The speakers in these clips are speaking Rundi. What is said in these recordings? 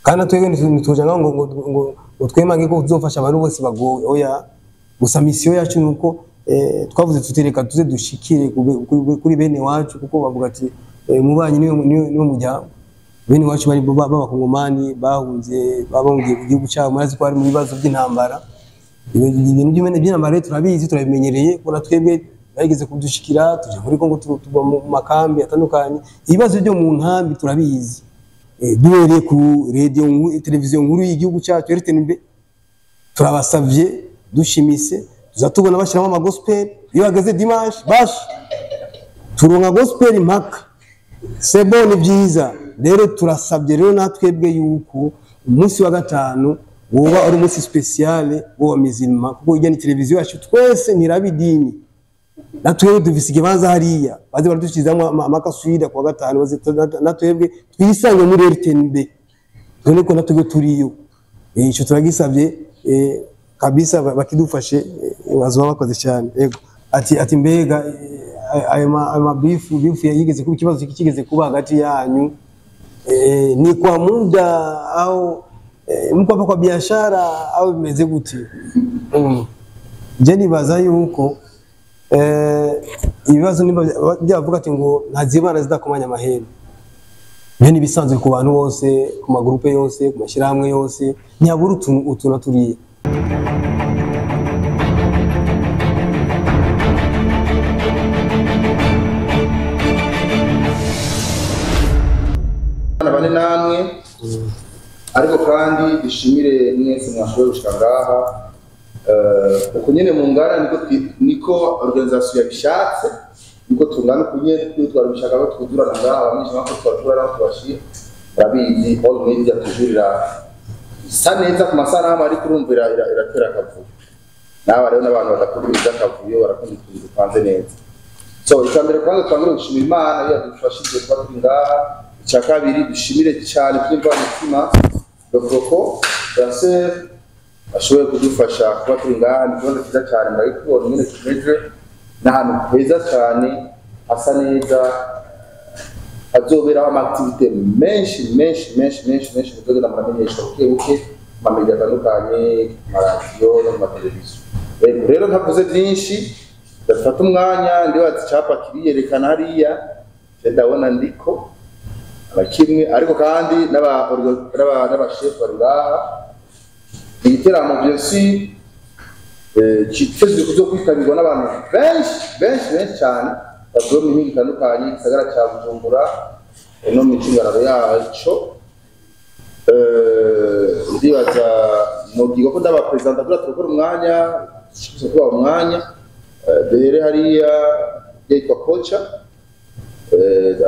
Kandi twebwe ntituja ngo twemange ko tuzofasha abantu bose bagowe, oya. Gusa mission yacu nuko twavuze tutereka tuze dushikire kuri bene wacu, kuko bavuga ati mubanyi niwe mujya bene wacu bari b'abakongomani bahunze babongiye mu gihugu cyabo, murazi ko ari mu bibazo by'intambara. Ibintu by'intambara turabizi, turabimenyereye, kuko twebwe bageze kudushikira tuje muri Kongo, tuba mu makambi atandukanye, ibibazo byo mu nkambi turabizi. Duhereye ku radio, televiziyo nkuru y'igihugu cyacu RTNB, turabasavye dushimise tuzatubona bashyiramo ama gospel iyo bageze dimanche, bash turonka gospel impaka, c'est bon, ni byiza. Rero turasabye rero natwebwe yuko umunsi wa gatanu woba ari umunsi spécial wo mizima, kuko ijya ni televiziyo yacu twese, ntirabidini natwebwe dufise ikibanza hariya, baze baradushizamo amakaswida kuwa gatanu, natwebwe twisange muri RTNB, dore ko natwebwe turiyo. Ico turagisabye kabisa, bakidufashe, bazoba bakoze cyane. Yego, ati mbega ayo mabifu bifu yigeze kuba ikibazo kigeze kuba hagati yanyu, ni kwa muda au mko hapa kwa biashara au bimeze gute? Je nibaza yuko ibibazo nimba byavuga ati ngo ntazibana zidakomanya amahembe, byo nibisanzwe ku bantu bose, ku magrupe yose, ku mashyirahamwe yose, ntiyabura utuntu turiye. Bane namwe, ariko kandi dushimire mwese mwashoboye gushika ngaha. Uko nyene mungana niko organisation yabishatse, niko tungana uko nyene twari bishaka ko twuzurana ngaha, abamenyesha ko twatura naho tubashira. Murabizi all media tujurira isa neza ku masanamu, ariko urumva iratera akavuyo. N'aba rero n'abantu badakunda akavuyo, barakunda utuntu dupanze neza. So icya mbere kwanza twangire gushimira Imana iyo yadufashije kuba turi ngaha. Icya kabiri dushimire cyane twimva umutima Rokoko Francais ashoboye kudufasha kuba turi ngaha. Ni ikibazo cyiza cyane, murabikubona nyine tumeze n'ahantu heza cyane hasa neza, hazoberaho ama activité menshi menshi menshi menshi menshi, muzogenda muramenyeshwa buke buke mu mamedia atandukanye, ku maradiyo no mu mateleviziyo. Rero ntavuze byinshi, ndafata umwanya ndibaza icapa kiriyerekana hariya, ndabona ndiko abakimwe, ariko kandi n'abashefu bari ngaha. Igiteramo bien sûr cyitezwe kuzo kwitabirwa n'abantu benshi benshi benshi cyane bavuye mu mihingo itandukanye, igisagara cya Bujumbura no mu micungararo yaco. Ndibaza nobwirwa ko ndabaperezida kugira turakora umwanya, kuba umwanya duhere hariya yitwa kocha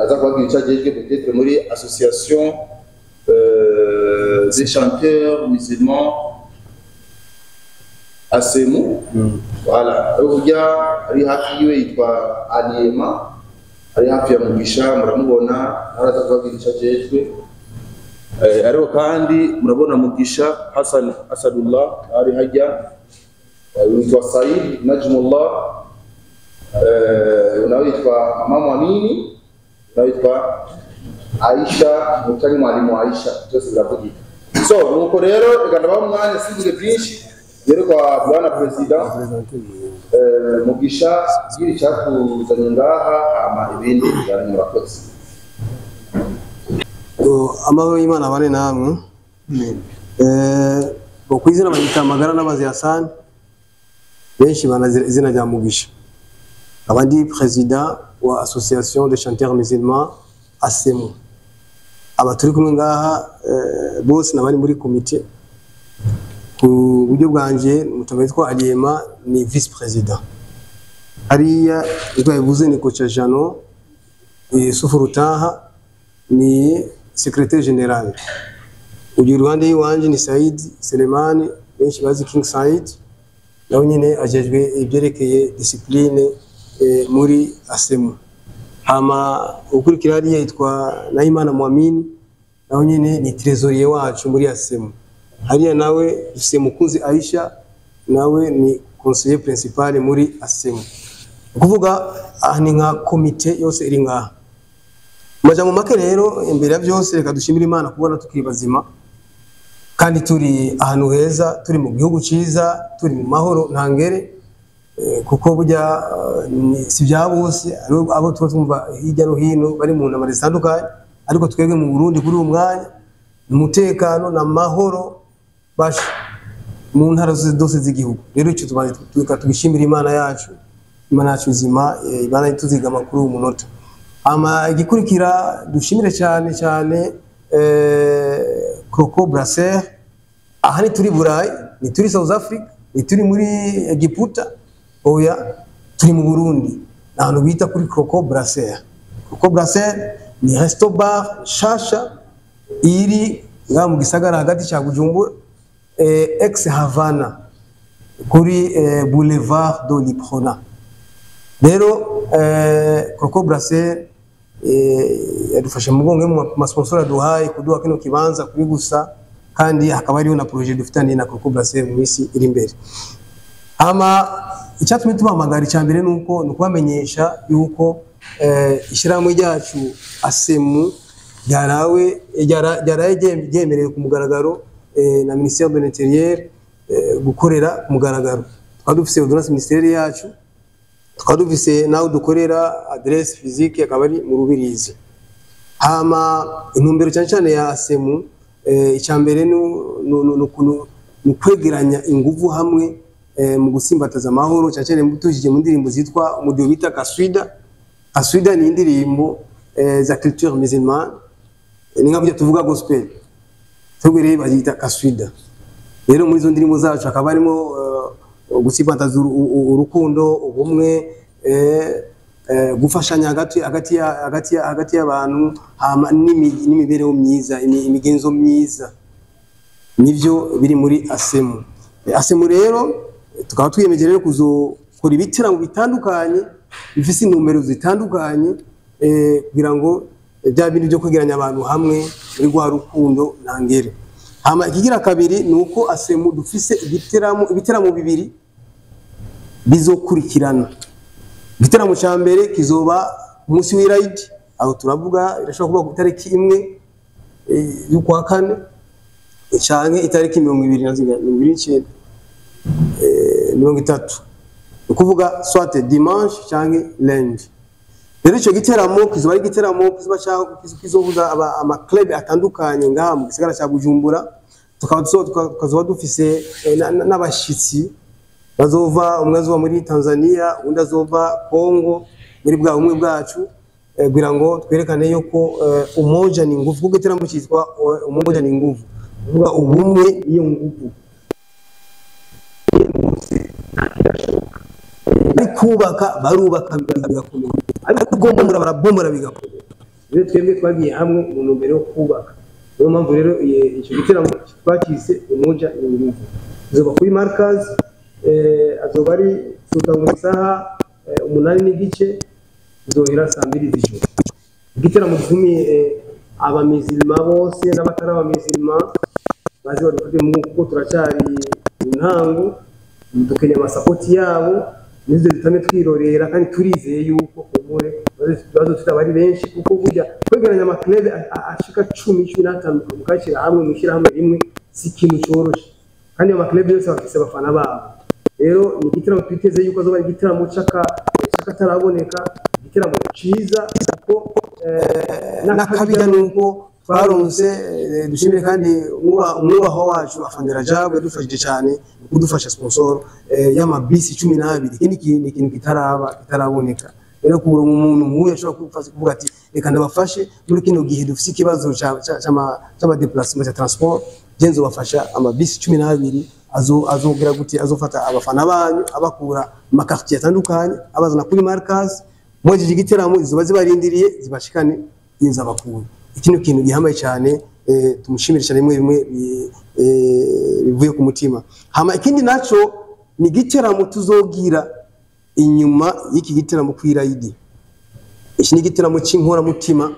aza kubabwira icyo agejwe peut-être muri association des chanteurs musulmans ASEMU. Voilà, urya ari hafi yiwe yitwa Aliema, ari hafi ya Mugisha, muramubona araza kubabwira icyo ajejwe. Ariko kandi murabona Mugisha Hassan Asadullah ari hajya, witwa Said Najmullah, nawe yitwa Mama Mwamini, nawe yitwa Aisha mutari mwalimu Aisha, byose biravugika. So nuko rero reka ndabaha umwanya sinvuge byinshi, rero kwa bwana president Mugisha gira icyakuzanye ngaha, hama ibindi bijyanye. Murakoze. Amahoro y'Imana abane namwe. Ku izina banyita Magara n'Amazi Hassan, benshi banazira izina rya Mugisha. Nkaba ndi president wa association des chanteurs musulmans ASEMU. Aba turi kumwe ngaha bose nabari muri komite. Ku buryo bwanje mutama witwa Aliema ni vice president. Hariya yitwa yavuze ni kocha Jano Yusufu Rutaha ni secrétaire général. Uyu ruhande y'iwanje ni Said Selemani, benshi bazi King Said, nawe nyine ajejwe ibyerekeye discipline muri ASEMU. Hama ukurikira hariya yitwa Nahimana Mwamini, nawe nyine ni trésorier wacu muri ASEMU. Hariya nawe dufise Mukunzi Aisha, nawe ni conseiller principal muri ASEMU. Ukuvuga aha ni nka komite yose iri ngaha. Majambo make rero, imbere ya byose reka dushimire Imana kubona tukiri bazima. Kandi turi ahantu heza, turi mu gihugu ciza, turi mu mahoro ntangere, kuko burya si bya bose, abo tuba twumva hirya no hino bari mu ntambara zitandukanye, ariko twebwe mu Burundi kuri uyu mwanya umutekano n'amahoro basha mu ntara zose z'igihugu. Rero icyo tubanze tugishimira Imana yacu, Imana yacu nzima, Imana ituzigama kuri uyu munota. Ama igikurikira dushimire cyane cyane Croco Brasser. Aha ni turi Burayi, ni turi South Africa, ni turi muri Egiputa, oya turi mu Burundi, ahantu bita kuri Croco Brasser. Croco Brasser ni resto bar shasha iri ngaha mu gisagara hagati cya Bujumbura, ex Havana, kuri Boulevard de l'Uprona. Rero Croco Brasser yadufashe mu mugongo mu masponsor aduhaye kuduha kino kibanza kuri gusa, kandi hakaba hariho na projet dufitaniye na Croco Brasser mu minsi iri imbere. Hama icyatumye tubahamagara icya mbere nuko ni ukubamenyesha yuko ishyirahamwe ryacu ASEMU ryaraye ryemerewe ku mugaragaro na Ministère de l'Intérieur gukorera ku mugaragaro. Tukaba dufise ordonnance ministérielle yacu, tukaba dufise naho dukorera, adresse physique akaba ari mu Rubirizi. Hama intumbero cyane cyane ya ASEMU, icya mbere ni ukwegeranya inguvu hamwe mu gusimbataza amahoro, cyane cyane tujije mu ndirimbo zitwa umudiho bita Kaswida. Kaswida ni indirimbo za culture musulmane, ni nka burya tuvuga gospel, twebwe rero bazita Kaswida. Rero muri izo ndirimbo zacu hakaba harimo gusimbataza urukundo, ubumwe, gufashanya hagati y'abantu, hama n'imibereho myiza, imigenzo myiza, nivyo biri muri ASEMU. ASEMU rero tukaba twiyemeje rero kuzokora ibiteramo bitandukanye bifise intumbero zitandukanye, kugira ngo bya bintu byo kwegeranya abantu hamwe muri rwa rukundo ntangere. Hama ikigira kabiri ni uko ASEMU dufise ibiteramo bibiri bizokurikirana. Igiteramo cya mbere kizoba umunsi w'irayidi, aho turavuga irashobora kuba ku itariki 1 y'ukwa kane canke itariki mirongo ibiri na zingana, mirongo ibiri n'icenda, 30, ni ukuvuga soit dimanche canke lundi. Rero ico giteramo kizoba ari igiteramo kizohuza ama club atandukanye ngaha mu gisagara ca Bujumbura. Tukazoba dufise n'abashitsi bazova, umwe azova muri Tanzania, undi azova Congo, muri bwa bumwe bwacu, kugira ngo twerekane yuko umoja ni nguvu, kuko igiteramo cyitwa umoja ni nguvu, kuvuga ubumwe niyo nguvu. Bari kubaka, barubaka bigakomera, ariko kubombora barabombora bigakomera. Rero twebwe twagiye hamwe mu ntumbero yo kubaka. Niyo mpamvu rero icyo giteramo twakise umoja ni nguvu. Izoba kuri Markaz, azoba ari mu isaha 8:15, izohera saa 2 z'ijoro. Igiteramo gitumiye abamizilima bose n'abatari abamizilima baze badufate mu mugongo, kuko turacyari mu ntango, dukeneye amasapoti yabo, nizo dutame twirorera, kandi turizeye yuko kubure bazotwita ari benshi, kuko burya kwegeranya amaklebe ashika 10, 15 mukashyira hamwe mu ishyirahamwe rimwe si ikintu cyoroshe, kandi amaklebe yose bafise abafana babo. Rero ni igiteramo twiteze yuko azoba ari igiteramo c'akataraboneka, igiteramo ciza, kuko n'akabirya nuko twaronse. Dushimire kandi umwubahwa wacu Afande Rajabu yadufashije cyane kudufasha sponsor y'amabisi 12. Iki ni ikintu kitaraboneka. Rero kubura umuntu nk'uyu ashobora kuvuga ati reka ndabafashe muri kino gihe dufise ikibazo c'ama déplacement cya transport, genzo bafasha amabisi 12 azogira gute, azofata abafana banyu abakura mu quartier atandukanye abazana kuri Markaz, mwejeje igiteramo izuba zibarindiriye zibashikane yinza bakuru. Iki ni ikintu gihambaye cyane, tumushimire cyane bimwe bivuye ku mutima. Hama ikindi naco ni igiteramo tuzogira inyuma y'iki giteramo kw'irayidi. Iki ni igiteramo c'inkoramutima,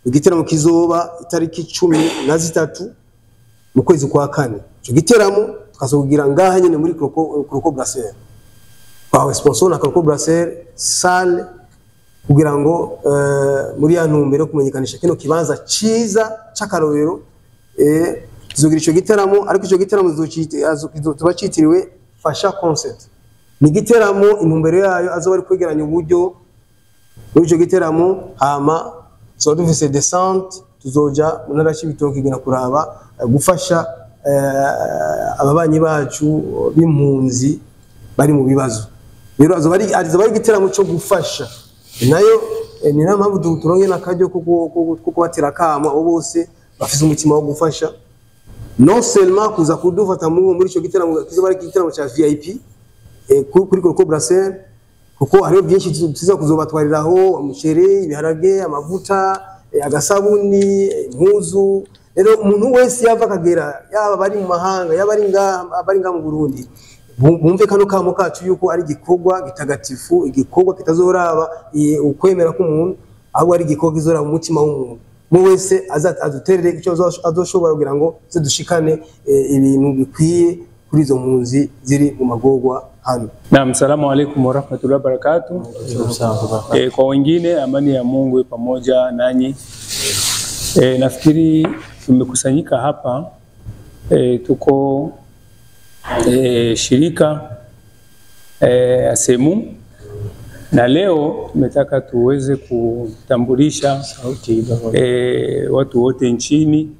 igiteramo kizoba itariki 13 mu kwezi kwa kane. Ico giteramo tukazogira ngaha nyene muri Croco Brasser. Twahawe sponsor na Croco Brasser salle kugira ngo muri ya ntumbero yo kumenyekanisha kino kibanza ciza c'akarorero, Tuzogira ico giteramo, ariko ico giteramo tuba citiriwe Fasha Concert. Ni igiteramo intumbero yayo azoba ari kwegeranya uburyo muri ico giteramo, hama tuzoba dufise descente, tuzoja mu ntara y'Ibitoke kugenda kuraba gufasha ababanyi bacu b'impunzi bari mu bibazo. Rero azoba ari igiteramo cyo gufasha. Nayo ni nayo mpamvu turonke n'akaryo ko kubatera akamo abo bose bafise umutima wo gufasha, non seulement kuza kudufata muri ico giteramo kizoba ari igiteramo ca VIP kuri Coco Brasserie, kuko hariho byinshi tuza kuzobatwariraho: umuceri, ibiharage, amavuta, agasabuni, impuzu. Rero umuntu wese yava akagera, yaba bari mu mahanga, yaba ari ngaha mu Burundi, bumve kano kamo kacu yuko ari igikorwa gitagatifu, igikorwa kitazoraba ukwemera k'umuntu, ahubwo ari igikorwa kizoraba umutima w'umuntu. Mu wese aduterere icyo azoshobora kugira ngo dushikane ibintu bikwiye kuri izo mpunzi ziri mu magorwa hano. Naam, salamu alaykum wa rahmatullahi wa barakatuh. Kwa wengine amani ya Mungu pamoja nanyi. Nafikiri tumekusanyika hapa, tuko shirika ASEMU, na leo tumetaka tuweze kutambulisha watu wote nchini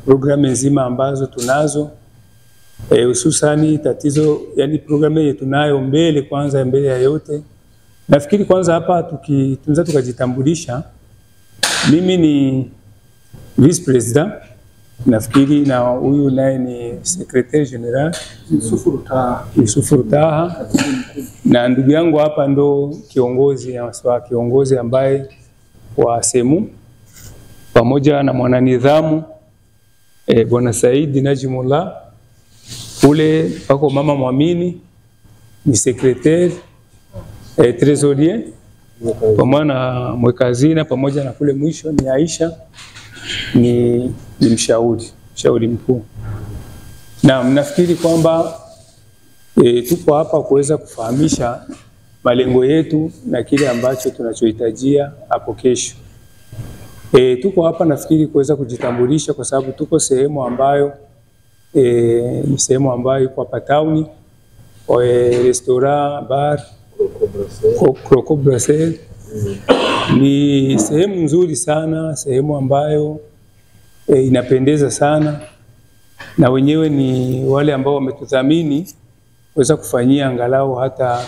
programu nzima ambazo tunazo, hususani tatizo, yani programu yetu tunayo mbele, kwanza mbele ya yote. Nafikiri kwanza hapa tunaweza tukajitambulisha. Mimi ni vice president, nafikiri na huyu naye ni secretary general Yusufu Rutaha, na ndugu yangu hapa ndo kiongozi, kiongozi ambaye wa ASEMU, pamoja na mwananidhamu Bwana Saidi Najimullah. Ule pako mama Mwamini ni secretary trésorier, pamoja na mwekazina, pamoja na kule mwisho ni Aisha ni mshauri mkuu. Na nafikiri kwamba tupo hapa kuweza kufahamisha malengo yetu na kile ambacho tunachohitajia hapo kesho. Tuko hapa nafikiri kuweza kujitambulisha kwa sababu tuko sehemu ambayo ni sehemu ambayo iko hapa town, restaurant, bar, Croco Brasserie. Ni sehemu nzuri sana, sehemu ambayo inapendeza sana, na wenyewe ni wale ambao wametudhamini kuweza kufanyia angalau hata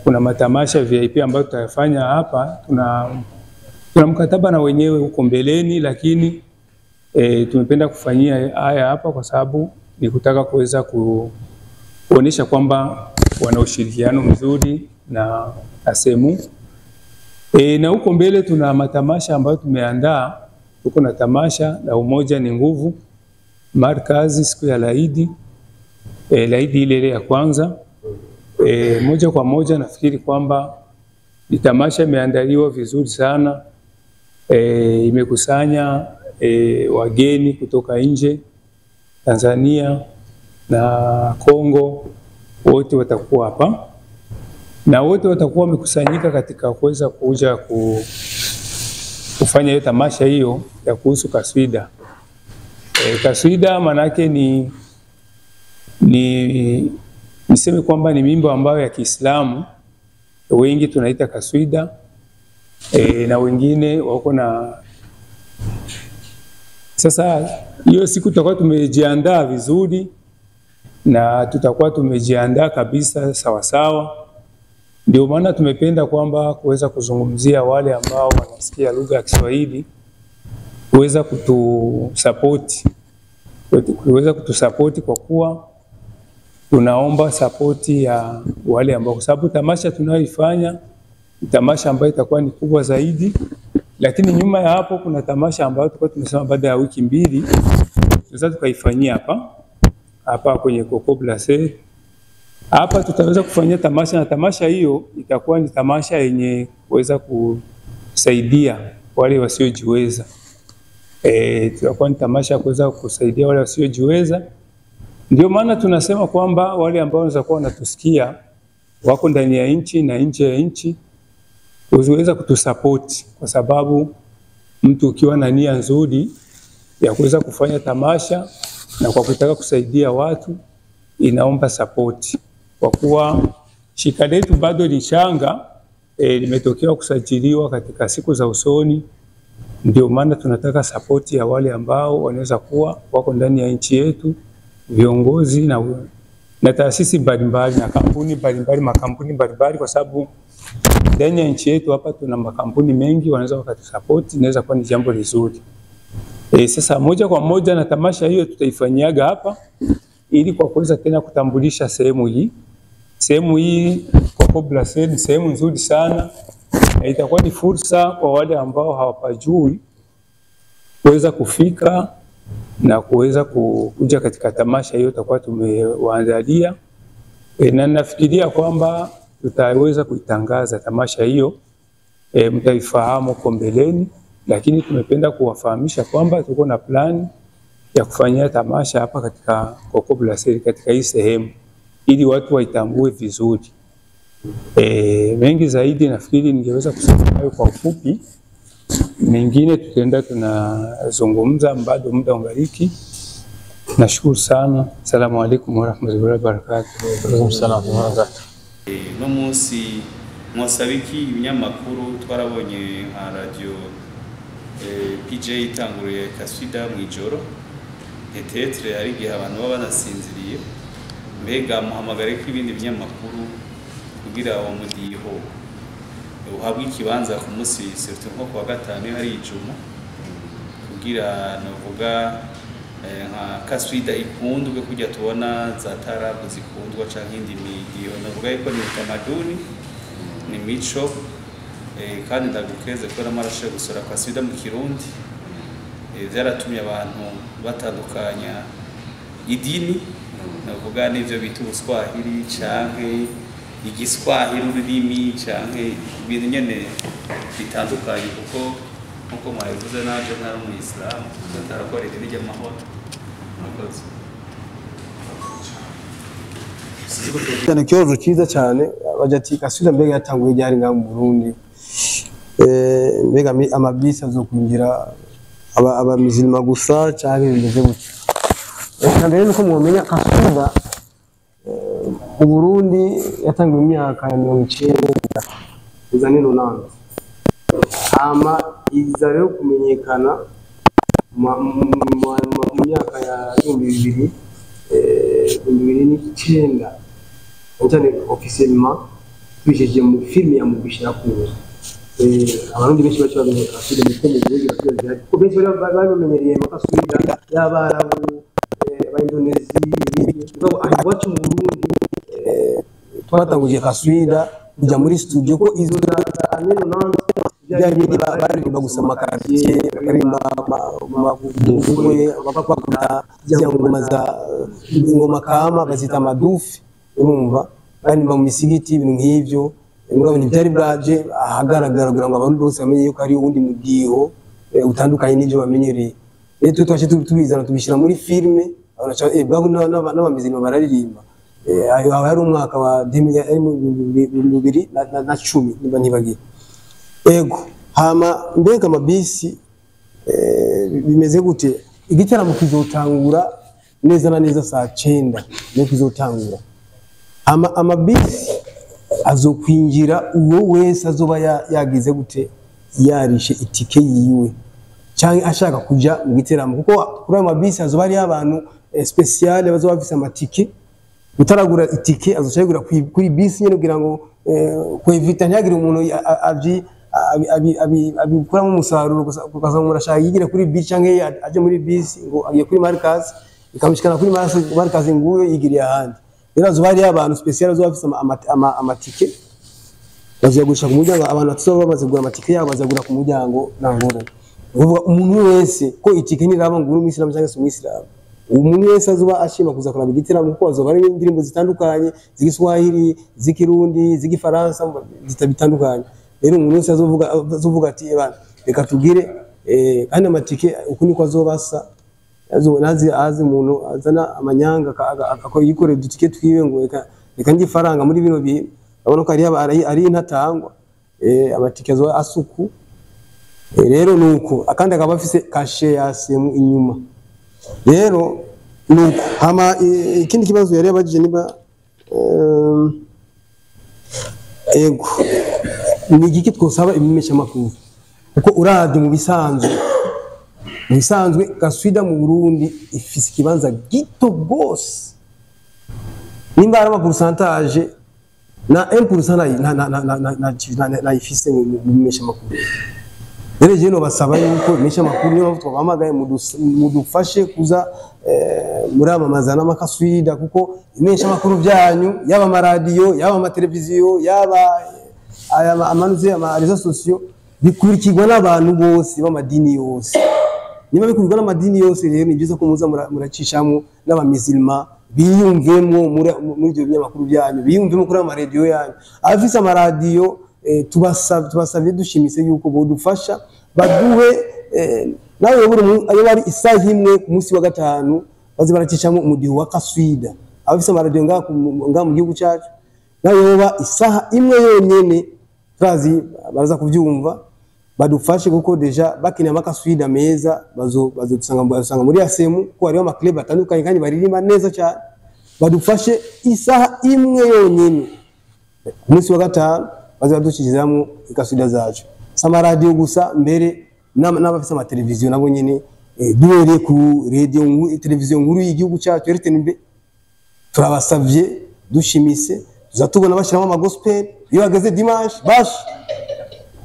kuna matamasha VIP ambayo tutayafanya hapa. Tuna mkataba na wenyewe huko mbeleni, lakini tumependa kufanyia haya hapa kwa sababu ni kutaka kuweza kuonesha kwamba wana ushirikiano mzuri na ASEMU. Na huko mbele tuna matamasha ambayo tumeandaa. Tuko na tamasha la Umoja ni Nguvu markazi siku ya Laidi, Laidi ile ya kwanza. Moja kwa moja nafikiri kwamba ni tamasha imeandaliwa vizuri sana. Imekusanya wageni kutoka nje, Tanzania na Kongo, wote watakuwa hapa na wote watakuwa wamekusanyika katika kuweza kuja kufanya hiyo tamasha hiyo ya kuhusu kaswida. Kaswida manake ni niseme kwamba ni mimbo ambayo ya Kiislamu wengi tunaita kaswida, na wengine wako na. Sasa hiyo siku tutakuwa tumejiandaa vizuri na tutakuwa tumejiandaa kabisa sawa sawa. Ndio maana tumependa kwamba kuweza kuzungumzia wale ambao wanasikia lugha ya Kiswahili kuweza kutusupport, kwa kuwa tunaomba support ya wale ambao, kwa sababu tamasha tunayoifanya tamasha ambayo itakuwa ni kubwa zaidi. Lakini nyuma ya hapo kuna tamasha ambayo tulikuwa tumesema baada ya wiki mbili tunaweza tukaifanyia hapa hapa kwenye Coco Brasserie. Hapa tutaweza kufanyia tamasha, na tamasha hiyo itakuwa ni tamasha yenye kuweza kusaidia wale wasiojiweza. Tutakuwa ni tamasha kuweza kusaidia wale wasiojiweza. Ndio maana tunasema kwamba wale ambao wanaweza kuwa wanatusikia wako ndani ya nchi na nje ya nchi uweza kutusupport, kwa sababu mtu ukiwa na nia nzuri ya kuweza kufanya tamasha na kwa kutaka kusaidia watu inaomba sapoti, kwa kuwa shirika letu bado ni changa, limetokea kusajiliwa katika siku za usoni. Ndio maana tunataka sapoti ya wale ambao wanaweza kuwa wako ndani ya nchi yetu, viongozi na taasisi mbalimbali na kampuni mbalimbali, makampuni mbalimbali, kwa sababu ndani ya nchi yetu hapa tuna makampuni mengi wanaweza wakatusapoti, inaweza kuwa ni jambo lizuri. Sasa moja kwa moja na tamasha hiyo tutaifanyiaga hapa ili kwa kuweza tena kutambulisha sehemu hii. Sehemu hii Coco Brasserie ni sehemu nzuri sana na itakuwa ni fursa kwa wale ambao hawapajui kuweza kufika na kuweza kuja katika tamasha hiyo tutakuwa tumewaandalia. Na nafikiria kwamba tutaweza kuitangaza tamasha hiyo, mtaifahamu huko mbeleni, lakini tumependa kuwafahamisha kwamba tuko na plani ya kufanyia tamasha hapa katika Coco Brasserie katika hii sehemu ili watu waitambue vizuri. Mengi zaidi nafikiri ningeweza kusema hayo kwa ufupi. Mengine tutaenda tunazungumza bado muda ungaliki. Nashukuru sana. Salamu alaikum warahmatullahi wabarakatuh. No munsi mwasabiki ibinyamakuru twarabonye nka radio PJ itanguriye kaswida mu ijoro, peut-être hari igihe abantu baba banasinziriye, mbega muhamagare ko ibindi binyamakuru kugira uwo mudiho uhabwe ikibanza ku munsi surtout nko kuwa gatanu hari ijuma, kugira novuga nka kaswida ikundwe kujya tubona za tarabu zikundwa canke indi midiho, navuga yuko ni utamaduni ni mico. Kandi ndagukeze ko namarashe gusora kaswida mu Kirundi, byaratumye abantu batandukanya idini, navuga n'ivyo bita ubuswahili canke igiswahili ururimi canke ibintu nyene bitandukanye, kuko nkuko mwabivuze naje ntari umuyisilamu ntarakora idini ry'amahoro. Murakoze. Cyane kibazo cyiza cyane baje ati kaswida mbega yatanguye ryari ngaho mu Burundi, mbega amabisi azokwinjira aba mizilima gusa cyangwa bimeze gutya. Kandi nuko mwomenya kaswida mu Burundi yatanguye imyaka ya 90 izane runanze, hama iza rero kumenyekana mu myaka ya 2009 cyane officiellement tubisheje mu filme ya Mugisha yakunze. Abarundi benshi bacu bamenye kaswida mu Burundi kaswida, kuko benshi bari bamenyereye amakaswida y'Abarabu, Abaindonesi, mugabo aho iwacu mu Burundi twatanguje kaswida kujya muri studio ko izo za anene byari biri baririmba gusa amakartier, baririmba mavuye bakakunda za ngoma za ngoma kama bazita madufi, urumva baririmba mu misigiti ibintu nk'ivyo, mugabo ntibyari bwaje ahagaragara kugira ngo abantu bose bamenye yuko ari uwundi mudiho utandukanye n'ivyo bamenyereye. Rero twaje tubizana tubishyira muri filme, bwaho n'abamizino bararirimba. Ayo hari umwaka wa 2010 niba ntibagiye. Ego hama mbega amabisi bimeze gute? Igitaramo kizotangura neza na neza saa 9 niyo kizotangura. Hama amabisi azokwinjira uwo wese azoba yagize gute, yarishe itike yiwe cyangwa ashaka kuja mu gitaramo, kuko kuri ayo mabisi azoba ari abantu special bazoba bafise amatike. Utaragura itike azoshobora kuri bisi nyene kugira ngo kwevita ntihagire umuntu abikuramo umusaruro, ugasanga umuntu ashaka yigira kuri bisi cyangwa aje muri bisi ngo agiye kuri Markaz ikamushikana kuri Markaz nguyo yigiriye ahandi. Rero azoba ari abantu special bazoba bafise amatike bazoyagurisha ku muryango, abantu batazoba bamaze kugura amatike yabo bazagura ku muryango nta ngorane. Ukuvuga umuntu wese ko itike ntiraba ngo uri umuyisilamu cyangwa se umuyisilamu, umuntu wese azoba ashima kuza kuraba igitaramo, kuko azoba ari indirimbo zitandukanye z'igiswahili, z'ikirundi, z'igifaransa bitandukanye. Rero umuntu wese azovuga ati ebana reka tugire, kandi amatike uku niko azoba asa, nazi azi umuntu azana amanyanga akora yikorera udutike twiwe ngo reka njye ifaranga muri bino bihe, abona ko ari intatangwa. Amatike azoba asuku Rero nuko akandi akaba afise kashe ya semu inyuma. Rero nuko hama ikindi kibazo yari yabajije niba ego ni igiki twosaba imimesha makuru, kuko uravye mu bisanzwe Kaswida mu Burundi ifise ikibanza gito gose, nimba ari ama pourcentage na 1% na ifise mu mimesha makuru. Rero je no basaba yuko imesha makuru niyo mpamvu twabahamagaye mudufashe kuza muramamaza n'amakaswida, kuko imesha makuru byanyu yaba amaradiyo yaba amateleviziyo yaba aya amanuze ama réseaux sociaux bikurikirwa n'abantu bose b'amadini yose. Niba bikurikirwa n'amadini yose rero ni byiza ko muza muracishamo n'abamizilma biyumvemo muri ibyo binyamakuru byanyu, biyumvemo kuri amaradiyo yanyu. Abafise amaradiyo tubasabye dushimise yuko bodufasha baduhe nawe buri ayo bari isaha imwe ku munsi wa gatanu baze baracishamo umudiho wa Kaswida. Abafise amaradiyo ngaha mu gihugu cyacu nawe yoba isaha imwe yonyene turazi baraza kubyumva badufashe, kuko deja bakeneye amakaswida meza bazodusanga muri asemu ko hariho amaclub atandukanye kandi baririmba neza cyane. Badufashe isaha imwe yonyene ku munsi wa gatanu baze badushyirizamo ikaswida zacu. Si amaradiyo gusa, mbere n'abafise amateleviziyo nabo nyene duhereye ku radio televiziyo nkuru y'igihugu cyacu RTNB, turabasavye dushimise tuzatubona bashyiramo ama gospel iyo bageze dimanche bash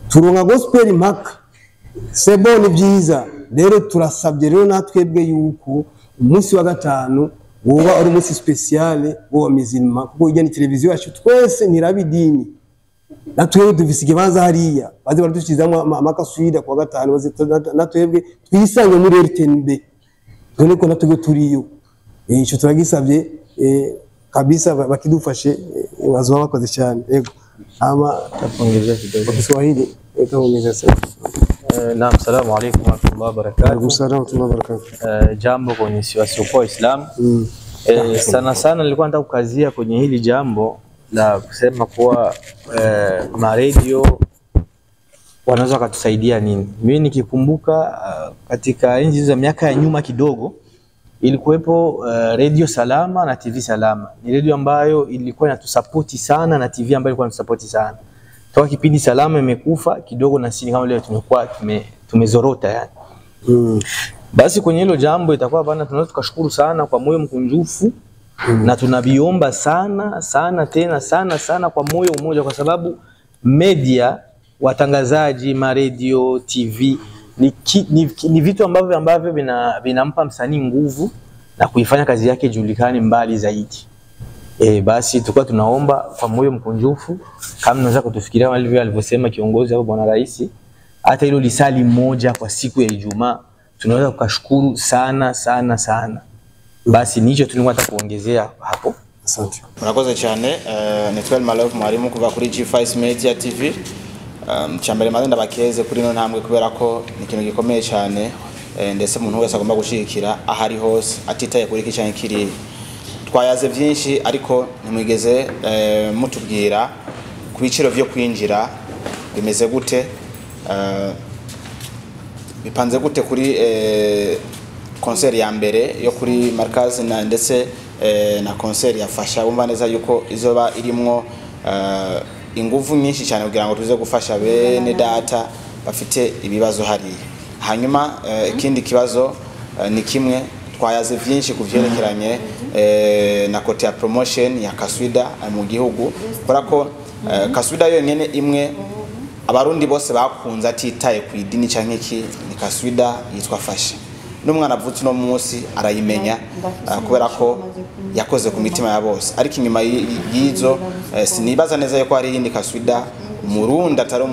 turonka gospel impaka sebo ni byiza. Rero turasabye rero natwebwe yuko umunsi wa gatanu woba ari umunsi speciale wo mizima, kuko ijya ni televiziyo yacu twese ntirabidini natwebwe dufise ikibanza hariya baze baradushyizamo amakaswida kuwa gatanu, baze natwebwe twisange muri RTNB tubone ko natwebwe turiyo. Ico turagisabye kabisa bakidufashe bazoba bakoze cyane. Yego ama Takuongezea kidogo. kwa Kiswahili utaongeza sana. Naam, salamu alaykum wa rahmatullahi wa barakatuh. Alaykum salaam wa rahmatullahi wa barakatuh. Jambo kwenye wasiokuwa Waislamu. Sana sana nilikuwa nataka kukazia kwenye hili jambo la kusema kuwa maredio wanaweza wakatusaidia nini. Mimi nikikumbuka katika enzi za miaka ya nyuma kidogo ilikuwepo Radio Salama na TV Salama. Ni radio ambayo ilikuwa inatusapoti sana na TV ambayo ilikuwa inatusapoti sana. Toka kipindi Salama imekufa kidogo na sisi kama leo tumekuwa tumezorota yani. Basi kwenye hilo jambo itakuwa bana, tunaweza tukashukuru sana kwa moyo mkunjufu na tunabiomba sana sana tena sana sana kwa moyo mmoja, kwa sababu media, watangazaji, ma radio, TV ni vitu ambavyo vinampa msanii nguvu na kuifanya kazi yake ijulikane mbali zaidi. Basi tulikuwa tunaomba kwa moyo mkunjufu kama mnaweza kutufikiria kama alivyo alivyosema kiongozi hapo Bwana Rais, hata hilo lisali moja kwa siku ya Ijumaa tunaweza kukashukuru sana sana sana. Basi nicho tulikuwa nataka kuongezea hapo. Asante. Murakoze cyane. Nitwa Malove mwarimu kuva kuri G5 Media TV. Cyambere maze ndabakeze kuri no ntambwe, kubera ko ni ikintu gikomeye cyane, ndetse umuntu wese agomba gushigikira ahari hose atitaye kuri iki canke kiriya. Twayaze byinshi ariko ntimwigeze mutubwira ku biciro vyo kwinjira bimeze gute, bipanze gute kuri concert ya mbere yo kuri Markaz na ndetse na concert ya Fasha. Bumva neza yuko izoba irimwo inguvu nyinshi cyane kugira ngo tuze gufasha bene data bafite ibibazo hariya. Hanyuma ikindi kibazo ni kimwe, twayaze byinshi kuvyerekeranye na kote ya promotion ya Kaswida mu gihugu, kubera ko Kaswida yonyene imwe abarundi bose bakunze atitaye ku idini canke iki, ni Kaswida yitwa Fasha. N'umwana avutse no munsi arayimenya kubera ko yakoze ku mitima ya bose. Ariko inyuma y'izo sinibaza neza yuko hari iyindi Kaswida umurundi atari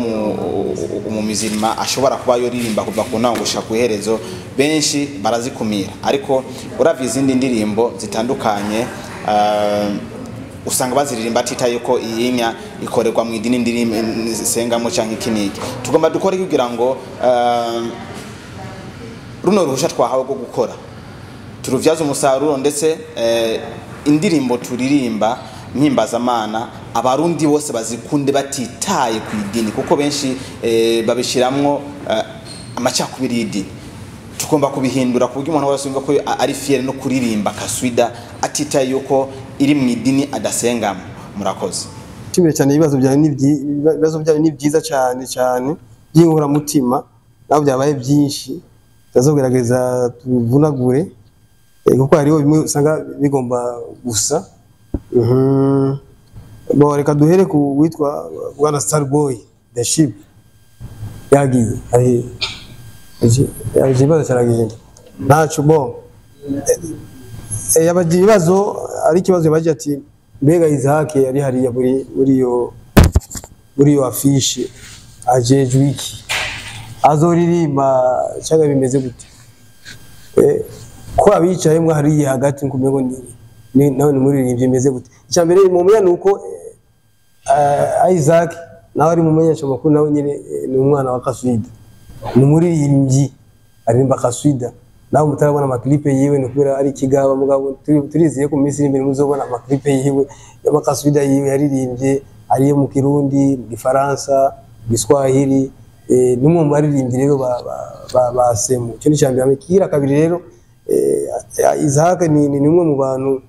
umumizirima ashobora kuba yoririmba kuva ku ntango gushika ku iherezo, benshi barazikumira. Ariko uravye izindi ndirimbo zitandukanye usanga baziririmba atitaye ko iyinya ikorerwa mu idini ndirimbo sengamo canke ikiniki. Tugomba dukora kugira ngo runo ruhusha twahawe rwo gukora turuvyaza umusaruro, ndetse indirimbo turirimba mpimbazamana abarundi bose bazikunde batitaye ku idini, kuko benshi babishiramwo Amacakubiri y'idini tugomba kubihindura ku buryo umuntu wese yumva ko ari fier no kuririmba kaswida, atitaye yuko iri mu idini adasengamo. Murakoze. Nshimiye cyane, ibibazo byanyu ni byiza cyane cyane by'inkoramutima, naho byabaye byinshi tuzagerageza tubivunagure, kuko hariho bimwe usanga bigomba gusa. Bon, reka duhere ku witwa bwana Starboy the Ship. Yagiye ahe? Yagiye, ikibazo cyaragenda, ntaco. Bon, yabagiye ibibazo, ari ikibazo yabagiye ati: mbega Isaac yari hariya muri iyo affiche, ajejwe iki? Azoririmba cyangwa bimeze gute? Ko abicayemwo hariya hagati nkumengo ni nawe ni muririmbyi, bimeze gute? Icya mbere mumenya ni uko Isaac nawe ari mu menyesha makuru, nawe nyine ni umwana wa Kaswida, ni umuririmbyi aririmba Kaswida. Nawe mutarabona amaklipe yiwe ni kubera ari ikigaba, mugabo turizeye ko mu minsi iri imbere muzobona amaklipe yiwe y'amakaswida yiwe yaririmbye, ariyo mu Kirundi, mu Gifaransa, mu Giswahili. N'umwe mu baririmbyi rero ba Semu. Icyo ni icya mbere. Ikigira kabiri rero, Isaac ni umwe mu bantu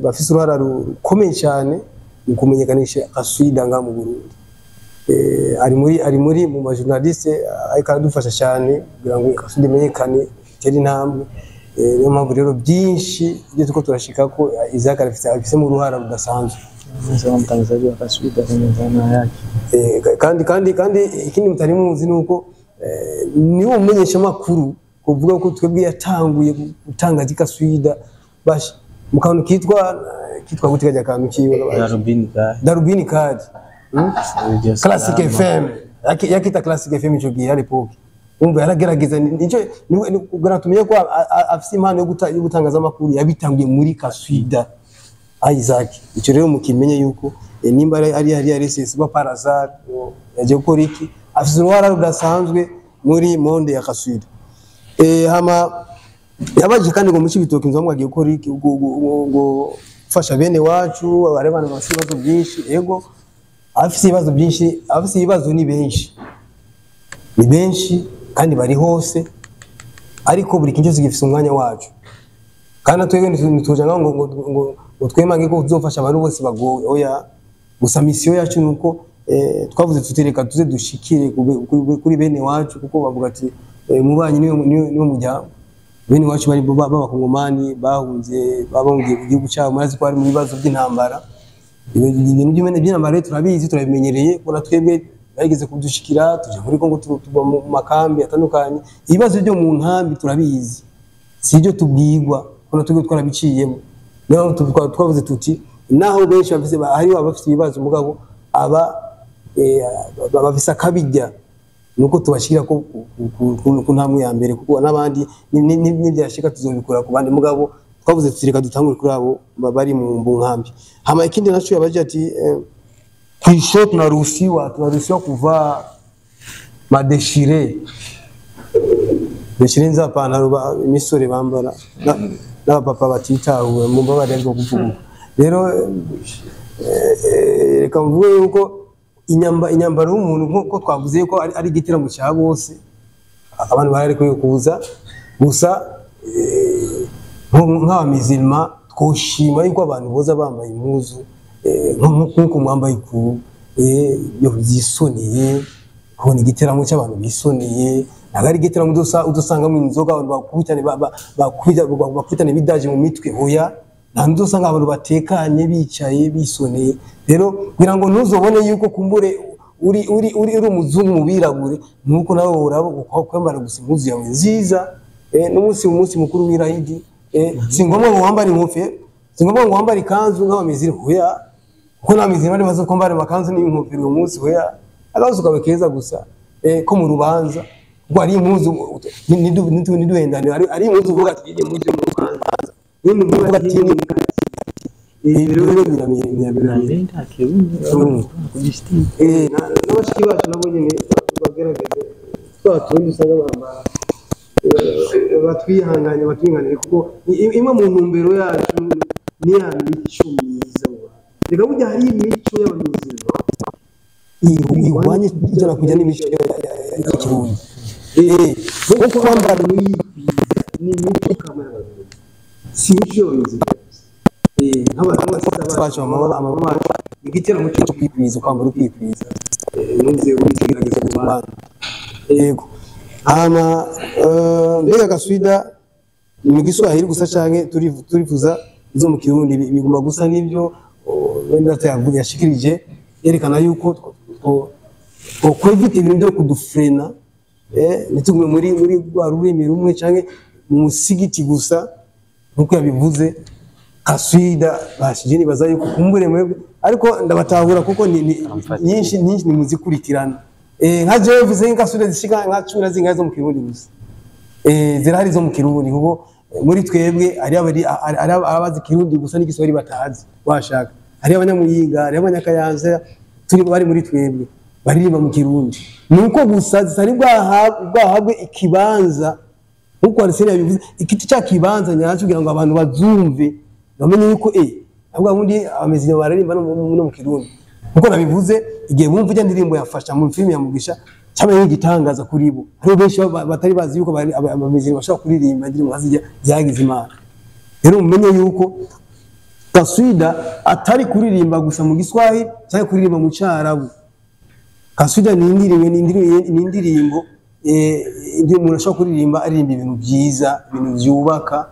bafise uruhara rukomeye cyane mu kumenyekanisha kaswida ngaha mu Burundi. Ari muri mu bajournaliste, ariko aradufasha cyane kugira ngo kaswida imenyekane, itere intambwe. Niyo mpamvu rero byinshi ibyo turiko turashika ko Isaac arafisemo uruhara rudasanzwe. Sema mtangazaji wa kaswida kwenye dhana yake. Kandi ikindi mutari muzi ni uko niwo mumenyeshamakuru kuvuga ko twebwe yatanguye gutangaza ikaswida bashi mu kantu kitwa gute, kajya kantu kiwe? Darubini ka Darubini Kadi. Radio Classic Salama. FM. Yakita Classic FM ico gihe ari l'époque. Umva, yaragerageza, nico kugira tumenye ko afise impano yo gutangaza amakuru, yabitangiye muri Kaswida Isaac. Ico rero mukimenye yuko nimba ari RSS ba par hasard yaje gukora iki, afise uruhara rudasanzwe muri monde ya Kaswida. Hama yabaje kandi ngo mu Cibitoke nzo mwagiye gukora iki, ngo gufasha bene wacu abari bana bafise ibibazo byinshi. Ego, abafise ibibazo byinshi, abafise ibibazo ni benshi, ni benshi kandi bari hose, ariko buri kintu cyose gifise umwanya wacu. Kandi twebwe ntituja ngaho ngo twemange ko tuzofasha abantu bose bagowe, oya. Gusa mission yacu ni uko twavuze tuti reka tuze dushikire kuri bene wacu, kuko bavuga ati mubanyi niwe muryango. Bene wacu bari b'abakongomani bahunze, babahungiye mu gihugu cyabo, murazi ko bari mu bibazo by'intambara. Ibintu by'intambara rero turabizi, turabimenyereye, kubona twebwe bageze kudushikira, tuja muri Kongo, tuba mu makambi atandukanye. Ibibazo byo mu nkambi turabizi, si ibyo tubwirwa, kubona twebwe twarabiciyemo. Niyo mpamvu twavuze tuti naho benshi bafise, hariho abafite ibibazo, mugabo aba bafise akabijya nuko tubashira ko ku ntambwe ya mbere, kuko n'abandi nibyashika tuzobikora ku bandi, mugabo twavuze tuti reka dutangure kuri abo bari mu nkambi. Hama ikindi naco yabaje ati kwisho tunaruhusiwa kuvaa madéchirés. Déchirés nza pantaro imisore bambara n'abapapa batitahuwe, mu mbabarire ariko kuvuga rero, reka mvuge yuko inyambaro y'umuntu, nk'uko twavuze yuko ari igitaramo cya bose, abantu bararekuye kuza. Gusa nk'abamizirima twoshima yuko abantu boza bambaye impuzu nk'uko mwambaye uku, byisoneye, kubona igitaramo cy'abantu bisoneye. Ntabwo ari igitaramo udusangamo inzoga, abantu bakubitane, bakubitane ibidaje mu mitwe, hoya. Nta udusanga abantu batekanye bicaye bisoneye. Rero kugira ngo ntuzobone yuko kumbure uri umuzungu mu birabure, nuko nawe uraba kwambara gusa impuzu yawe nziza. N'umunsi umunsi mukuru w'irayidi, si ngombwa ngo wambare inkofero, si ngombwa ngo wambare ikanzu nk'abamiziri, hoya, kuko n'abamiziri bari bazi kwambara amakanzu n'inkofero uyu munsi, hoya. Agahuzu kawe keza gusa ko mu rubanza, kuko hari impuzu, ntiduhendane, hari impuzu uvuga ati iyi mpuzu yo mu rubanza, iyi mpuzu uvuga ati iyi rero biramira. N'abashiki bacu nabo nyine bagerageze twa tundi usanga bambara, batwihanganye, batwihanganire, kuko imwe mu ntumbero yacu ni ya mico myiza mu bantu. Reka burya hari imico y'abamizirima ihwanye ijana kujya n'imico y'ikirundi. Kuko kwambara ni imico kama y'abarundi, si imico y'abarundi gusa. Nk'abantu bacu amababa igiteramo cyo kwikwiza, kwambara ukikwiza, ntuze wigerageza ku bana. Yego, hama mbega kaswida ni mu Giswahili gusa canke turifuza izo mu Kirundi? Biguma gusa n'ibyo wenda yavuze yashikirije, yerekana yuko twokwevita ibintu byo kudufrena, ntitugume muri rwa rurimi rumwe canke mu musigiti gusa nkuko yabivuze. Kaswida bashije nibaza yuko kumbure mwebwe, ariko ndabatahura kuko ni nyinshi nyinshi nimuzikurikirana. Nka jewe mvuze nk'ikaswida zishika nka 10 na zingahe zo mu Kirundi gusa. Zirahari zo mu Kirundi kuko muri twebwe ari abazi Kirundi gusa n'igiswahili batazi washaka. Hari abanyamuyinga, hari abanyakayanza turi bari muri twebwe baririmba mu Kirundi. Nuko gusa zitari bwahabwe ikibanza nkuko Arsene yabivuze, ikiti cya kibanza nyacyo kugira ngo abantu bazumve bamenye yuko ahubwo ubundi abamezi baririmba no mu Kirundi. Nkuko nabivuze, igihe bumva ijya ndirimbo yafasha mu filime ya Mugisha cyabaye igitangaza kuri bo. Hari benshi batari bazi yuko abamezi bashobora kuririmba indirimbo nkazijya zagize Imana. Rero mumenye yuko kaswida atari kuririmba gusa mu Giswahili cyangwa kuririmba mu Cyarabu. Kaswida ni indirimbo indirimbo umuntu ashobora kuririmba aririmba ibintu byiza, ibintu byubaka,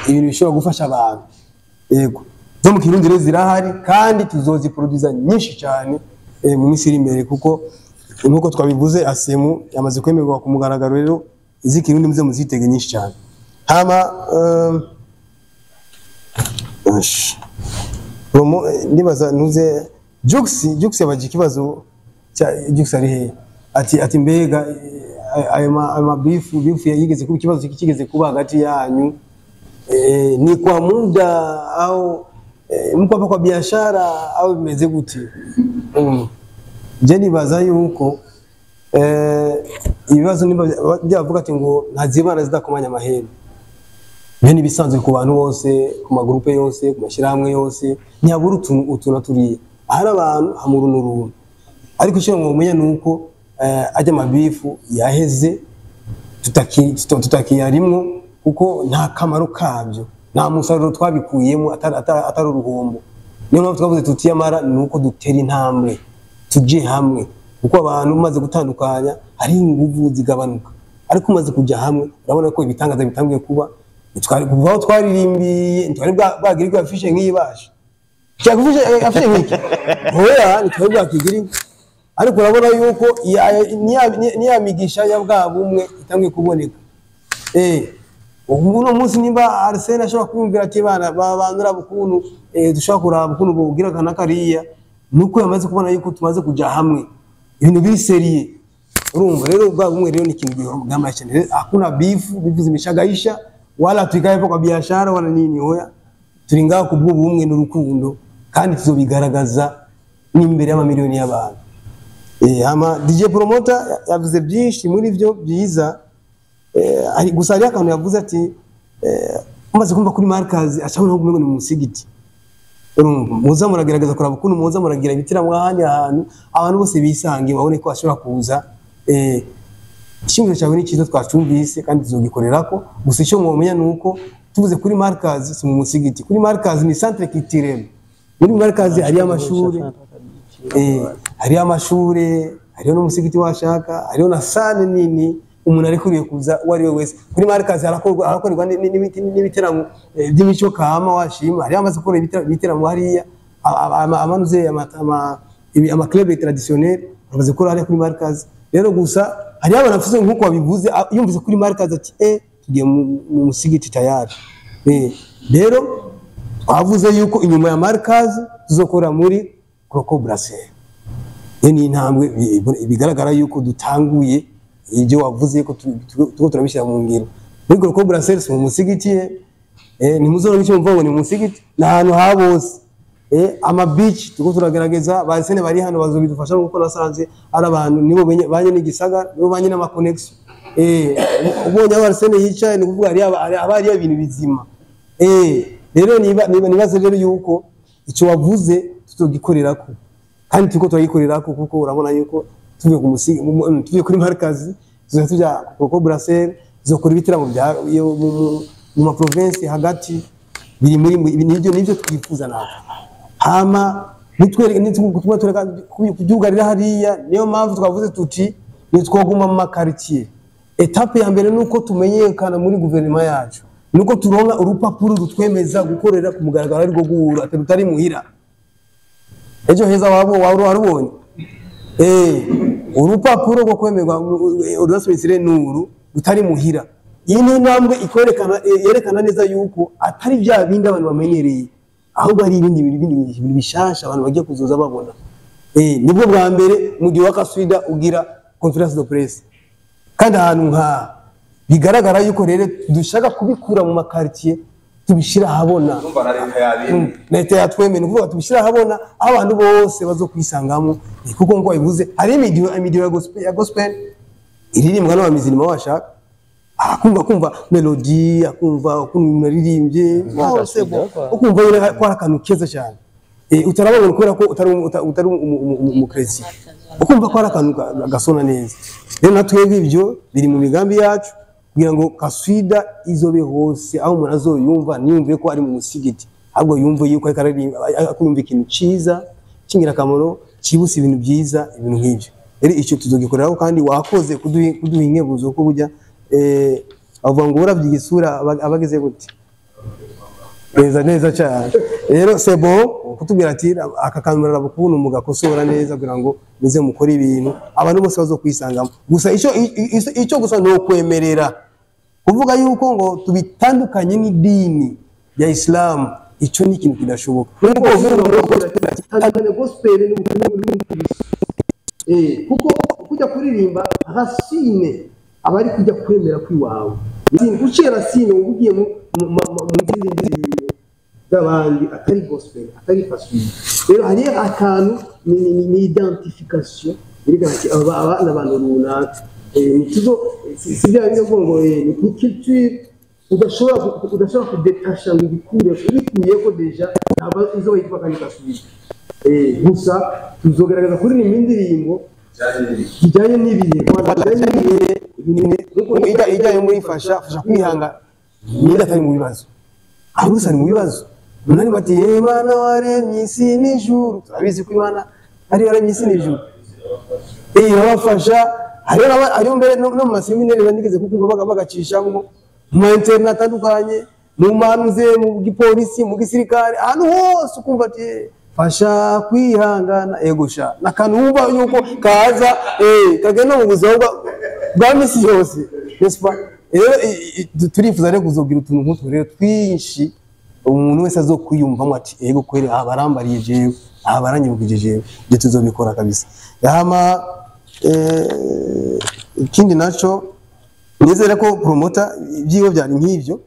ibintu bishobora gufasha abantu. Yego, zo mu Kirundi rero zirahari kandi tuzoziproduza nyinshi cyane mu minsi iri imbere, kuko nkuko twabivuze Asemu yamaze kwemerwa ku mugaragaro. Rero izi Kirundi muze muzitege nyinshi cyane. Hama ndibaza ntuze Jux yabaje ikibazo cya Jux ari he, ati mbega ayo mabifu yigeze kuba ikibazo kigeze kuba hagati yanyu, ni kwa muda au mko hapa kwa biashara au bimeze gute? Je nibaza yuko ibibazo nimba byavuga ati ngo ntazibana zidakomanya amahembe, byo ni bisanzwe ku bantu bose, ku magrupe yose, ku mashyirahamwe yose, ntiyabura utuntu turiye ahari abantu hamurunuruntu. Ariko icyo mwomenya nuko ajya amabifu yaheze, tutakiyarimwo kuko nta kamaro kabyo, nta musaruro twabikuyemo atari uruhombo. Niyo mpamvu twavuze tutiyamara nuko dutera intambwe tuje hamwe, kuko abantu umaze gutandukanya hari inguvu zigabanuka, ariko umaze kujya hamwe urabona ko ibitangaza bitangiye kuba. Kuva aho twaririmbiye ntitwari bwagirirwa afishe nk'iyi basha cyagufishe afishe nk'iki, oya ntitwari bwakigirirwa, ariko urabona yuko niya migisha ya bwa bumwe itangiye kuboneka. Ubu uno munsi nimba Arsene ashobora kumvira ati bana babandura bukuntu dushobora kuraba ukuntu bogira kana kariya, nuko yamaze kubona yuko tumaze kuja hamwe ibintu biri seriye. Urumva rero bwa bumwe rero ni ikintu gihomba cyane. Hakuna bifu bivuze imishagaisha wala tuikae kwa biashara wala nini, oya turi ngaho kubw'ubumwe n'urukundo kandi tuzobigaragaza n'imbere y'amamiliyoni y'abantu. Hama DJ Promoter yavuze byinshi muri byo byiza, gusa hari akantu yavuze ati umaze kumva kuri Markaz acabona ko umengo ni musigiti. Urumva muza muragerageza kuraba ukuntu muza muragira ibitaramo ahandi ahantu abantu bose bisange babone ko ashobora kuza. Ishingiro cyawe ni cyiza twacumvise kandi tuzogikorerako. Gusa icyo mwomenya nuko tuvuze kuri Markaz si mu musigiti, kuri Markaz ni centre culturel. Muri Markaz hari amashuri, hari amashuri, hariho n'umusigiti washaka, hariho na salle nini umuntu arikuriye kuza uwo ari we wese. Kuri Markaz harakorwa n'ibiteramo by'imico kama washima, hariho amaze gukora ibiteramo hariya amanuze ama club traditionnel bamaze gukora hariya kuri Markaz. Rero gusa hariho abantu bafise nkuko wabivuze yumvise kuri Markaz ati tugiye mu musigiti tayari. Rero twavuze yuko inyuma ya Markaz tuzokora muri Croco Brasserie. Ni intambwe bigaragara yuko dutanguye ibyo wavuze ko tuko turabishyira mu ngiro. Muri Croco Brasserie mu musigiti ni muzoro icyo mvuga ngo ni musigiti na ahantu ha bose. Ama beach tuko turagerageza basene bari hano bazobidufasha kuko nasanze ari abantu nibo banye n'igisagara, nibo banye n'ama connection. Ubonye aho Arsene yicaye ni kuvuga ari abari ibintu bizima. Rero nibaze rero yuko icyo wavuze tuzogikorerako kandi tuko turagikorerako, kuko urabona yuko tuvuye ku musigi tuvuye kuri Markaz Tuzoja tuja kuko Brussels tuzokora ibitaramo bya mu ma province hagati biri muri nivyo twifuza natwe. Hama nitwereke nitwe tureka kubyugarira hariya. Niyo mpamvu twavuze tuti nitwoguma mu makaritier. Etape ya mbere nuko tumenyekana muri guverinoma yacu, nuko turonka urupapuro rutwemeza gukorera ku mugaragaro ariko guhura atari muhira. Ejo heza wabo warubonye urupapuro rwo kwemerwa urasubitsire nuru rutari muhira. Iyi ni intambwe ikwerekana yerekana neza yuko atari bya bindi abantu bamenyereye, ahubwo ari ibindi bintu bishasha abantu bagiye kuzoza babona. Nibwo bwa mbere mu gihe wakaswida ugira conference de presse, kandi ahantu nka bigaragara yuko rero dushaka kubikura mu makartier tubishira ahabona. Leta yatwemeye kuvuga tubishira ahabona abantu bose bazokwisangamo, kuko ngo ibuze hari imidiyo ya gospel iririmbwa n'abamizirima washaka akumva kumva melody, akumva ukuntu naririmbye bose, ukumva yera ko ari akantu keza cyane. Utarabona kubera ko utari umukresi, ukumva ko ari akantu gasona neza. Rero natwebwe ibyo biri mu migambi yacu kugira ngo kaswida izobe hose, aho umuntu azoyumva niyumve ko ari mu musigiti, ahubwo yumve yuko ariko aririmba ikintu ciza cy'ingirakamaro cibutse ibintu byiza, ibintu nk'ibyo. Rero icyo tuzogikoreraho, kandi wakoze kuduha inkebuzo ko burya avuga ngo uravye igisura abageze gute neza neza cyane. Rero c'est bon kutubwira ati aka kantu murabukubona mugakosora neza kugira ngo muze mukore ibintu abantu bose bazokwisangamo. Gusa icyo gusa no kwemerera kuvuga yuko ngo tubitandukanye n'idini ya Islam, icyo ni ikintu kidashoboka. Nuko uvuga gospel n'ubukungu, kuko kujya kuririmba racine abari kujya kwemera kwiwawe uciye racine ugiye mu ndirimbo z'abandi atari gospel atari faswida. Rero hari akantu ni identification yerekana ati aba n'abantu runaka, nituzo si bya bindi ngo ni culture udashobora kudetasha ngo ubikure ubikuye ko deja ntabwo izo yitwa kandi kaswida. Gusa tuzogaragaza kuririmba indirimbo kijyanye n'ibihe, ijyanye muri fasha kwihanga niba atari mu bibazo, ahubwo ari mu bibazo. Munani bati Imana waremye isi n'ijuru, turabizi ko Imana ari yaremye isi n'ijuru. Irabafasha. Hariyo mbere no mu maseminari banigeze kukumva bagacishamo mu internet atandukanye, mu manuze, mu gipolisi, mu gisirikare, ahantu hose ukumva ati fasha kwihangana. Ego sha nakantu wumva yuko kaza kagenda mu buzima bwa misi yose, n'est-ce pas? Rero turifuza rero kuzogira utuntu nk'utwo rero twinshi umuntu wese azokwiyumvamo ati ego kweri aha barambariye jewe, aha baranyibukije jewe, ibyo tuzobikora kabisa. Hama ikindi naco nizere ko promoter ibyiwe byari nk'ivyo,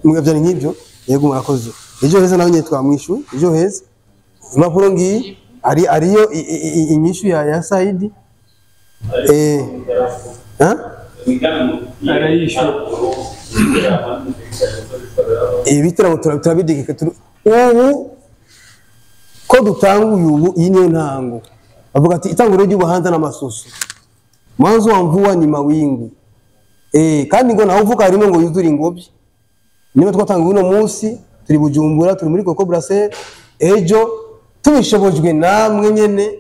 byari nk'ivyo. Yego murakoze. Ejo heza nawe nyine twamwishuye. Ejo heza impapuro ngiyi ariyo inyishu ya Saidi. Ibitaramo turabidegeka ubu ko dutanguye ubu, iyi niyo ntango. Bavuga ati itanguriro ry'ubuhanza n'amasusu, mwanzo wa mvua ni mawingu. Kandi ngo naho uvuka harimo ngo yuzure ingobyi. Niba twatanguye uno munsi turi Bujumbura, turi muri Coco Brussels, ejo tubishobojwe namwe nyene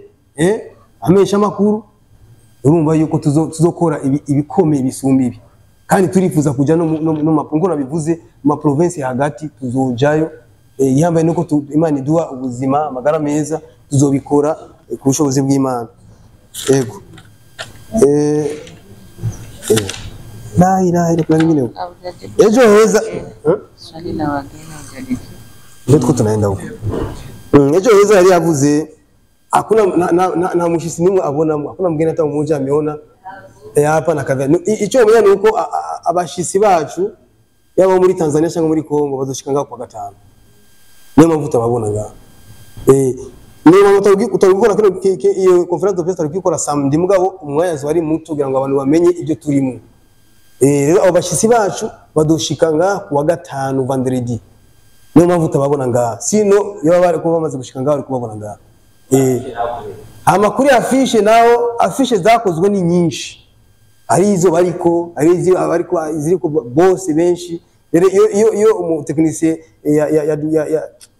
amesha makuru, urumva yuko tuzokora ibikomeye bisumba ibi. Kandi turifuza kuja no mapungo nabivuze ma province hagati tuzojayo. Ihambaye nuko Imana iduha ubuzima amagara meza, tuzobikora ku bushobozi bw'Imana. Yego. La ilaha illa. Ejo heza swali la wageni hujalijibu. Ndio tuko tunaenda huko. Ejo heza yari yavuze hakuna na mushisi nimwe abona, hakuna mgeni hata mmoja ameona hapa na kadha. Icyo umenya ni uko abashisi bacu yaba muri Tanzania cyangwa muri Kongo bazoshika ngaho kwa gatanu. Niyo mpamvu utababona ngaho. Niyo mpamvu utabikora kino iyo conference de presse tarikora samedi, mugabo umwanya wari muto kugira ngo abantu bamenye ibyo turimo. Rero abo bashisi bacu badoshika ngaho kuwa gatanu vendredi. Niyo mpamvu utababona ngaho. Sino yaba bari kuba bamaze gushika ngaho bari kubabona ngaho. Amakuru ya affiche naho, affiche zakozwe ni nyinshi. Ari izo bariko, ari izo abariko ziriko bose benshi. Rero iyo umutekinisiye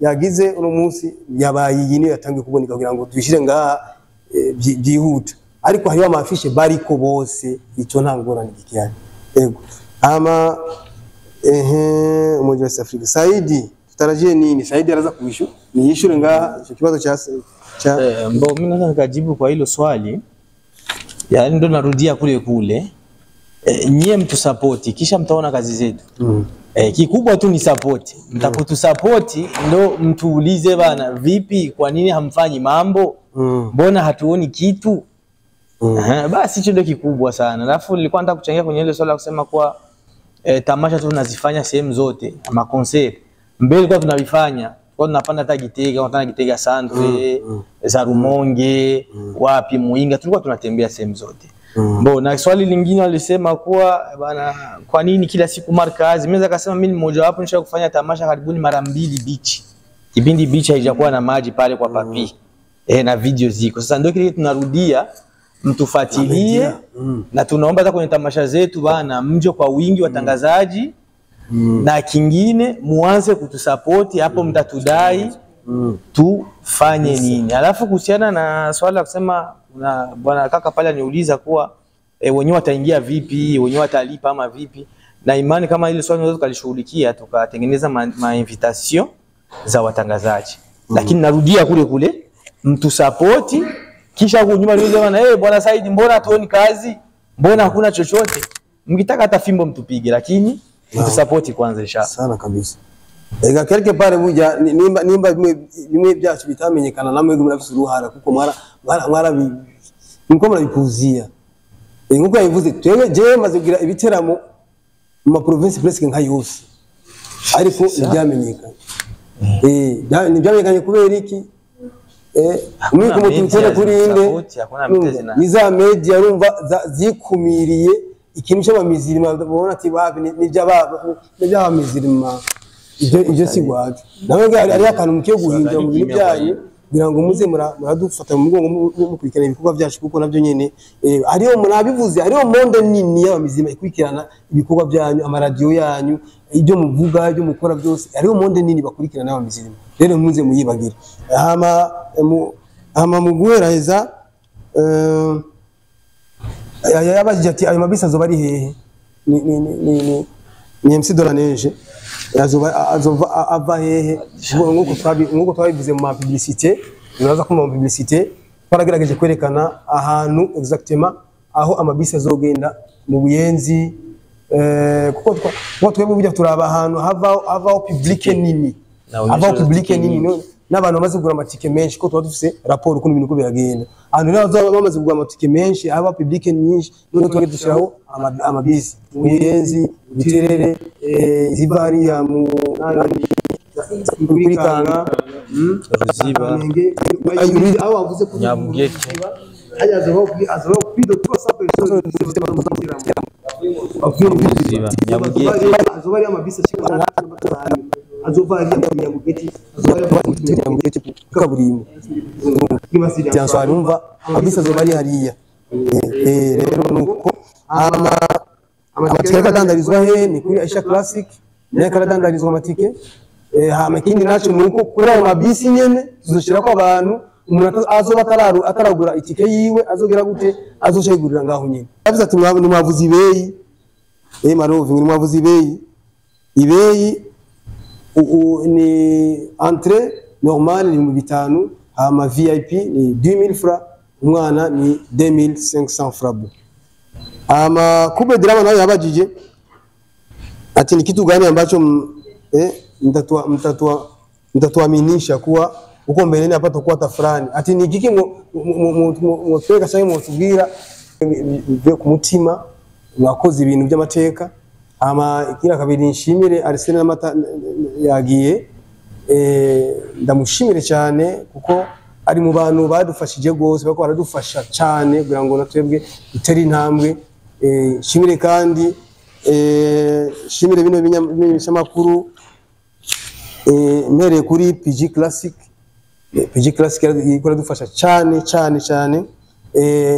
yagize uno munsi yabaye iyi niyo yatangiye kuboneka kugira ngo tubishire ngaha byihuta, ariko hariho ama affiche bariko bose, ico nta ngorane gikihari. Yego, ama ehe Umoja wa Afrika Saidi tutarajie nini? Saidi araza kuishu ni yishure ngaha ico kibazo cha Mbo mimi naweza nikajibu kwa hilo swali, yaani ndo narudia kule kule. Nyie mtusapoti kisha mtaona kazi zetu. Kikubwa tu ni support. Mtapotusapoti ndo mtuulize bana, vipi, kwa nini hamfanyi mambo? Mbona hatuoni kitu? Basi hicho ndio kikubwa sana. Alafu nilikuwa nataka kuchangia kwenye ile swala la kusema kwa tamasha tu tunazifanya sehemu zote, ama concert. Mbele kwa tunavifanya, kwa tunapanda hata Gitega, tunapanda Gitega Centre, za Rumonge, wapi Muinga, tulikuwa tunatembea sehemu zote. Mbo, na swali lingine walisema kuwa bana, kwa nini kila siku markazi? Mimi akasema mimi mmoja wapo nisha kufanya tamasha karibuni mara 2 beach. Kipindi beach haijakuwa na maji pale kwa papi. Na video ziko. Sasa ndio kile tunarudia, mtufuatilie na tunaomba hata kwenye tamasha zetu bana mje kwa wingi watangazaji. Na kingine muanze kutusapoti hapo, mtatudai tufanye nini. Alafu kuhusiana na swala la kusema na bwana kaka pale aniuliza kuwa wenyewe wataingia vipi, wenyewe watalipa ama vipi, na imani kama ile swali tunaweza tukalishughulikia tukatengeneza ma invitation za watangazaji. Lakini narudia kule kule, mtusapoti kisha huko nyuma niulize bwana, bwana Saidi, mbona hatuoni kazi? Mbona hakuna chochote? Mkitaka hata fimbo mtupige, lakini mtusapoti kwanza inshallah. Sana kabisa. Ega quelque part buja nimba bimwe byacu bitamenyekana namwe murafise uruhara kuko mwara niko murabipuzia. Nkuko yabivuze twebwe je maze kugira ibiteramo mu ma province presque nka yose, ariko ntibyamenyekanye. Ntibyamenyekanye kubera iki? Umwiko mututere kuri inde ni za media urumva zikumiriye ikintu cy'abamizirima, babona ati babi ni by'abamizirima, ibyo si gwacu. Nawe ari akantu mukiye guhindura mu bintu byanyu kugira ngo muze muradufata mu mugongo mukurikirana ibikorwa byacu, kuko nabyo nyene hariyo murabivuze, hariyo monde nini y'abamizirima ikurikirana ibikorwa byanyu, amaradiyo yanyu, ibyo muvuga, ibyo mukora byose, hariyo monde nini bakurikirana y'abamizirima. Rero muze muyibagira. Hama mu guheraheza yabajije ati ayo mabisi azoba ari hehe? Ni MC Doraneje azoba ava hehe? Nkuko twabivuze mu ma publicité, uraza ko mu publicité twaragerageje kwerekana ahantu exactement aho amabisi azogenda mu Buyenzi, kuko twebwe burya turaba ahantu havaho public nini, havaho public nini n'abantu bamaze kugura amatike menshi, ko tuba dufise raporo ukuntu ibintu uko biragenda. Ahantu rero bamaze kugura amatike menshi, haba public nyinshi, none twebwe dushiraho amabisi Buyenzi, Buterere, zibari ya mu kuri Kanga, Ruziba, aho wavuze ko Nyabugete, hajya azobaho plus de 300 personnes Ruziba, Nyabugete, azoba ari amabisi ashika azova ari Nyabugete, azoba ari Nyabugete kaburimbo byanswara umva amabisi azoba ari hariya. Rero nuko amatike adandarizwa he? Ni kuri Aisha Classic nayo karadandarizwa amatike. Hama ikindi naco nuko kuri ayo mabisi nyene tuzoshirako abantu, umuntu azoba ataragura itike yiwe azogera gute, azoshayigurira ngaho nyene. Yavuze ati mwavuze ibeyi, Marovi mwavuze ibeyi, ibeyi ni entrée normale ni 5000, hama VIP ni 2000 francs, umwana ni 2500 francs. Ama Kube Drama nayo yabajije ati ni kitu gani ambacho mtatuaminisha kuwa uko mbeleni hapa tutakuwa tafrani, ati ni kiki mutweka cyangwa mutubwira bivuye ku mutima mwakoze ibintu by'amateka. Ama ikira kabiri nshimire Arsene n'amata yagiye, ndamushimire cyane kuko ari mu bantu badufashije gose, bako baradufasha cyane kugira ngo natwebwe dutere intambwe. Nshimire kandi nshimire bino binyamakuru, mpereye kuri PG Classic. PG Classic iradufasha cyane cyane cyane.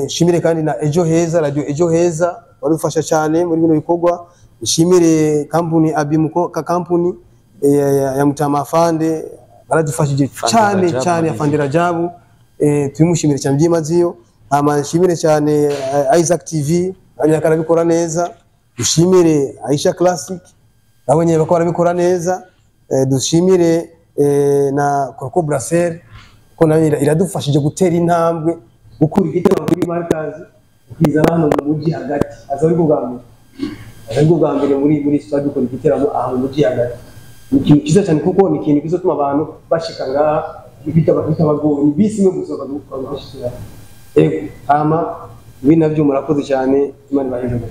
Nshimire kandi na Ejo Heza, radio Ejo Heza barufasha cyane muri bino bikorwa. Nshimire kampuni Abimuko ka kampuni ya Mutama Afande baradufashije cyane Rajabu cyane, Afande Rajabu, tubimushimire cyane byimazeyo. Hama nshimire cyane Isaac TV abanyaka arabikora neza. Dushimire Aisha Classic nabo nyene bakora barabikora neza. Dushimire na Coco Brasser ko nayo iradufashije gutera intambwe, gukura igitabo kuri Markazi ukizana hano mu mujyi hagati. Aza ari bwa mbere, ari bwo bwa mbere muri stade dukora igiteramo aha mu mujyi hagati. Ni ikintu cyiza cyane kuko ni ikintu kizatuma abantu bashika ngaha bitabagoye, ni bisi imwe gusa bakabashikira. Yego, hama ibi nabyo murakoze cyane, Imana ibaheze.